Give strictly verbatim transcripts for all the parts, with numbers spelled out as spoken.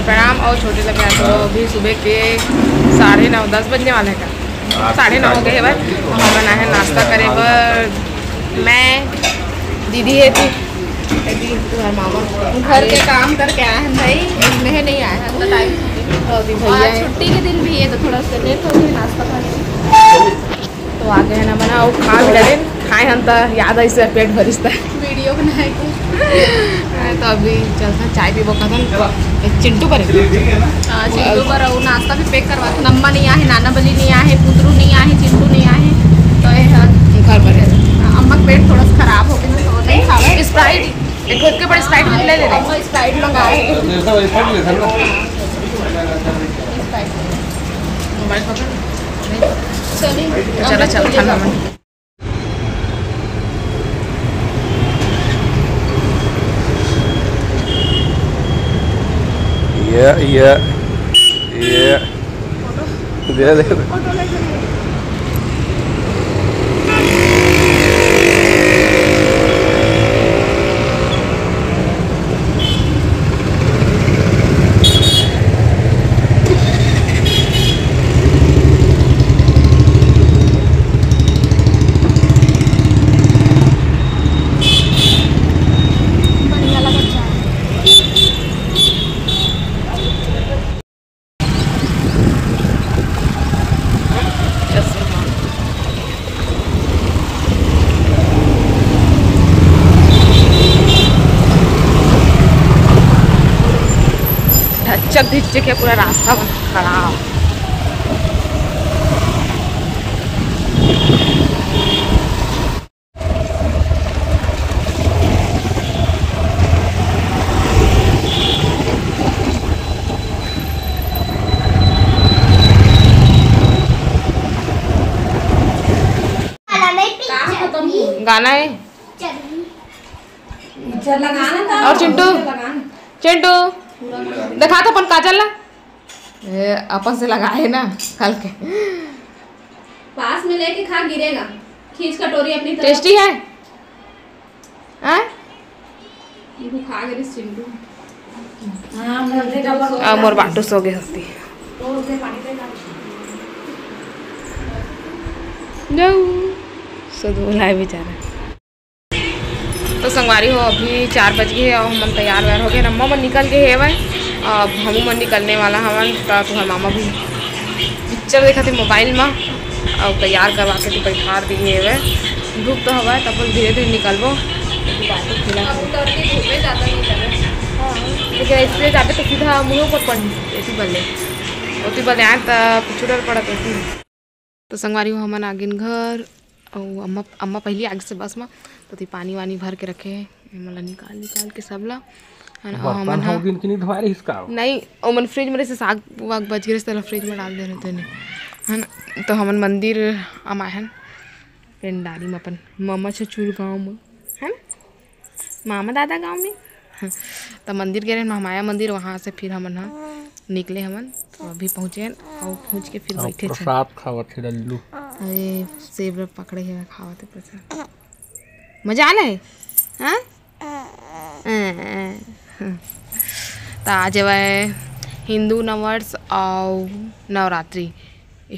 प्रणाम। और छोटे ला प्यार करो, अभी सुबह के साढ़े नौ, दस बजने वाला है का? साढ़े नौ हो गए हे बस। तो हमन आए हैं नाश्ता करे बर। मैं, दीदी है थी, दीदी, तुम्हारे मामा घर के काम करके आए हैं भाई, मैं नहीं आए हैं, तो टाइम। और अभी भैया आज है। छुट्टी के दिन भी है तो थोड़ा सा लेट हो गया नाश्ता पानी। तो आ गए हैं ना बना, वो खा भी डरे, खाए हम तो याद आई से पेट भरिस ता। वीडियो बनाए के। तो अभी चलते हैं, चाय पीबो खतम। एक चिंटू पर। हाँ, चिंटू पर वो नाश्ता भी पैक करवा था। अम्मा नहीं आहे, नाना बली नहीं आहे, पुतरू नहीं आहे, चिंटू नहीं आहे, तो ये ह-, घर पर है। अम्मा का पेट थोड़ा सा खराब हो गया, तो नहीं खावे। स्प्राइट, एक घोट के बड़े स्प्राइट ले ले रहे। अम्मा स्प्राइट मंगाए। मोबाइल पकड़। चलिए। चला, चल, ठंडा में। ये, ये, ये। दे दे। बढ़िया लगत है। ढच्चक ढिच्चक है पूरा रास्ता बना खड़ा। गाना है। और चिंटू, चिंटू, दिखा तो अपन काजल ला। ए, अपन से लगाए ना, कल के। पास में लेके खा, गिरेगा। खींच कटोरी अपनी तरफ। टेस्टी है? हैं? ये तो खा गए चिंटू। हाँ, मोर दे डबल। आ, मोर बाटू सो गए होती। नो, सो धोला है बेचारा। तो संगवारी हो, अभी चार बज गए हे और हमन तैयार वैयार हो गए। अम्मा मन निकल गए हेवय, अब हमू मन निकलने वाला हवन। तो तुम्हार मामा भी पिक्चर देखत हे मोबाइल मा, और तैयार करवा के तो बैठा दिए हेवय। धूप तो हवय, तब धीरे धीरे निकलबो। अब उतरती धूप में ज़्यादा नहीं लगे। हाँ, लेकिन इसलिए जाबे तो सीधा मुँह पर पड़, ऐसी बल्ले, ओती बल्ले आए तो पिछुड़र पड़त ऐसी। तो संगवारी हो, हमन आ गेन घर, अउ अम्मा, अम्मा पहिली आ गिस बस म, तो ओती पानी वानी भर के रखे हे, एमन ला निकाल, निकाल के सब ला, है ना? अउ बर्तन हमन हो हा गिन कि नहीं धोए रहिस का? नहीं, ओमन फ्रिज में रहिस, साग वाग बच गे रहिस, तेला फ्रिज में डाल दे रहे तेने, है ना? तो हमन मंदिर अमाए हन, पेंडारी में अपन मामा ससुर गाँव में, है ना? मामा दादा गाँव में। त मंदिर गे रहेन, महामाया मंदिर, वहाँ से फिर हमन ह निकले हमन, तो अभी पहुँचे हन, और पहुँच के फिर अउ बैठे छन। प्रसाद खावत हे लल्लू। अरे, सेब ल पकड़े हे, खावत हे प्रसाद। मजा आले? हाँ? त आज हवय हिंदू नववर्ष अउ नवरात्रि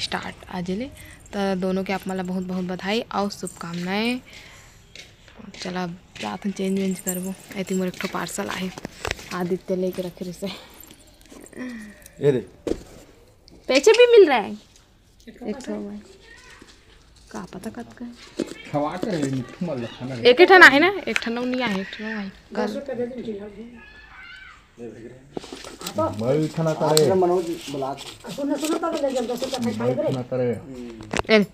start आज ले, त दोनों के आप मन ला बहुत बहुत बधाई अउ शुभकामनाएं। चला, अब जात हन, चेंज वेंज करबो। एती मोर एक ठो पार्सल आहे, आदित्य लेके रखे रहिसे। ये दे। पैसे भी मिल रहा है। एक ठो है। का पता कतका है। खवा के रहे, मिट्ठू मत लखा ना। एक ही ठन आहे ना, एक ठन नहीं आहे, एक ठन आहे। कल। भाई, इतना करे। सुनो, सुनो, तब ले जब दस रुपया खाई भाई, करे। इतना करे। ए,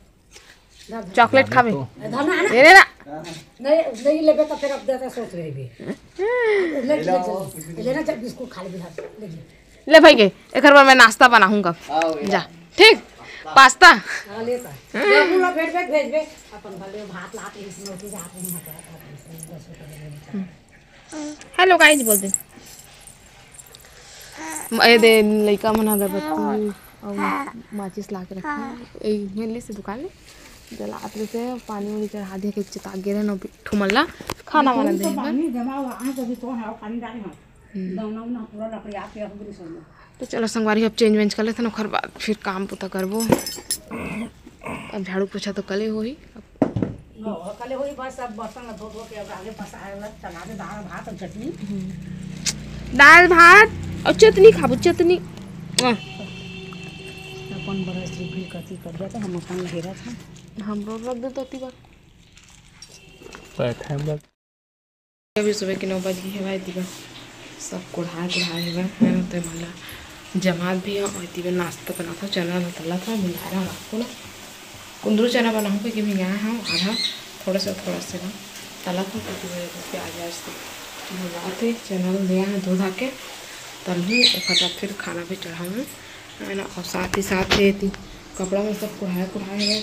चॉकलेट खाबे? तो। ए, ले ना। नहीं, नहीं लेबे तो फिर अब देता सोच रही भी। ले, ले, ले, ले ना, जब बिस्कुट खा ले बिहार, ले ले। ले भाई के, एकर बर मैं नाश्ता बनाहूँ कब। आओ, जा, ठीक? पास्ता। हाँ, लेता। हाँ। जब उन लोग भेजबे, भेजबे। अपन भले भात लात रही, इसमें रोटी जात रही, हटा, हटा, इसमें दस रुपया ले लेता। हेलो गाइस बोल दे। म-, ए दे, लइका मन अगरबत्ती अउ माचिस ला के रखे हे। ए, इहें ले से दुकान ले जलात रहिसे, पानी उनी चढ़ा दे के चिता गे रहे न, ठुमन ला खाना वाना दे। पानी जमा हुआ है, तभी तो है, पानी डाली मत। हम्म। दाना उना पूरा लकड़िया के अब गिरी सोना। तो चलो संगवारी, अब चेंज वेंज कर लेथन, ओखर बाद फिर काम बुता करबो। अब झाड़ू पोछा तो कले होही, अब हाँ, कले होही, बस अब बर्तन ला धो धो के अब आगे पसारे ला चला दे दाल भात और चटनी। हम्म। दाल भात और चटनी खाबो, चटनी। वाह। अपन बरस रिफिल करती कर दिया तो हम अपन लहेरा था। हम रोज रख दे तो अति बार। बैठे हम लोग। अभी सुबह के नौ बज गई है भाई, दिबा सब कुढ़ाए कुढ़ाए हेवय, है ना? तो मतलब जमात भी है और दिबा नाश्ता बना था, चना ला तला था, भिंगारा रात को ना कुंदरू चना बनाऊँ क्योंकि भिंगाए हूँ आधा, थोड़ा सा थोड़ा सा ना तला था क्योंकि मेरे को प्याज व्याज तो भिंगा थे, चना ला लिया है धो धा के तलहूँ, ओकर बाद फिर खाना भी चढ़ाऊँ, है ना? और साथ ही साथ ये थी कपड़ा में सब कुढ़ाए कुढ़ाए है,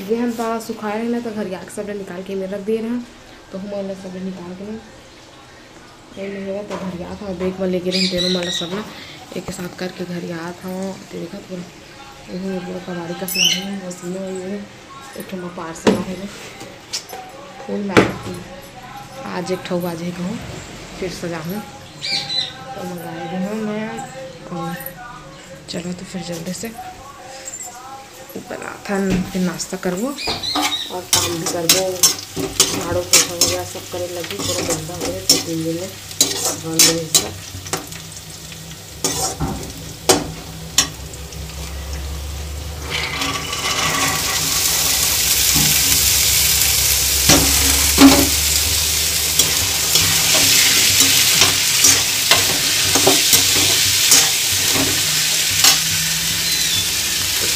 जे हम तो सुखाए रहे ना तो घरिया के सब निकाल के मेर रख दिए रहा, तो हम वाला सब निकाल के ना ये नहीं होगा तो घरिया था, बैग में लेके रहे तेनों वाला सब ना एक साथ करके घरिया था। तो देखा पूरा, ये पूरा कबाड़ी का सामान है, मशीन है, ये एक ठो पार्सल है, फूल मारती आज एक ठो आज एक हूँ, फिर सजाऊँ तो मंगाए भी हूँ मैं। और चलो तो फिर जल्दी से बनाथन, फिर नाश्ता करबो और काम भी करबो, झाड़ू पोछा वगैरह सब करे लगी, पूरा गंदा हो गया दो तीन दिन में बंद रहे सब।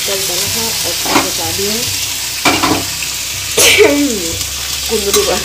कल बना था और कल बचा दिया है। कुंदरू का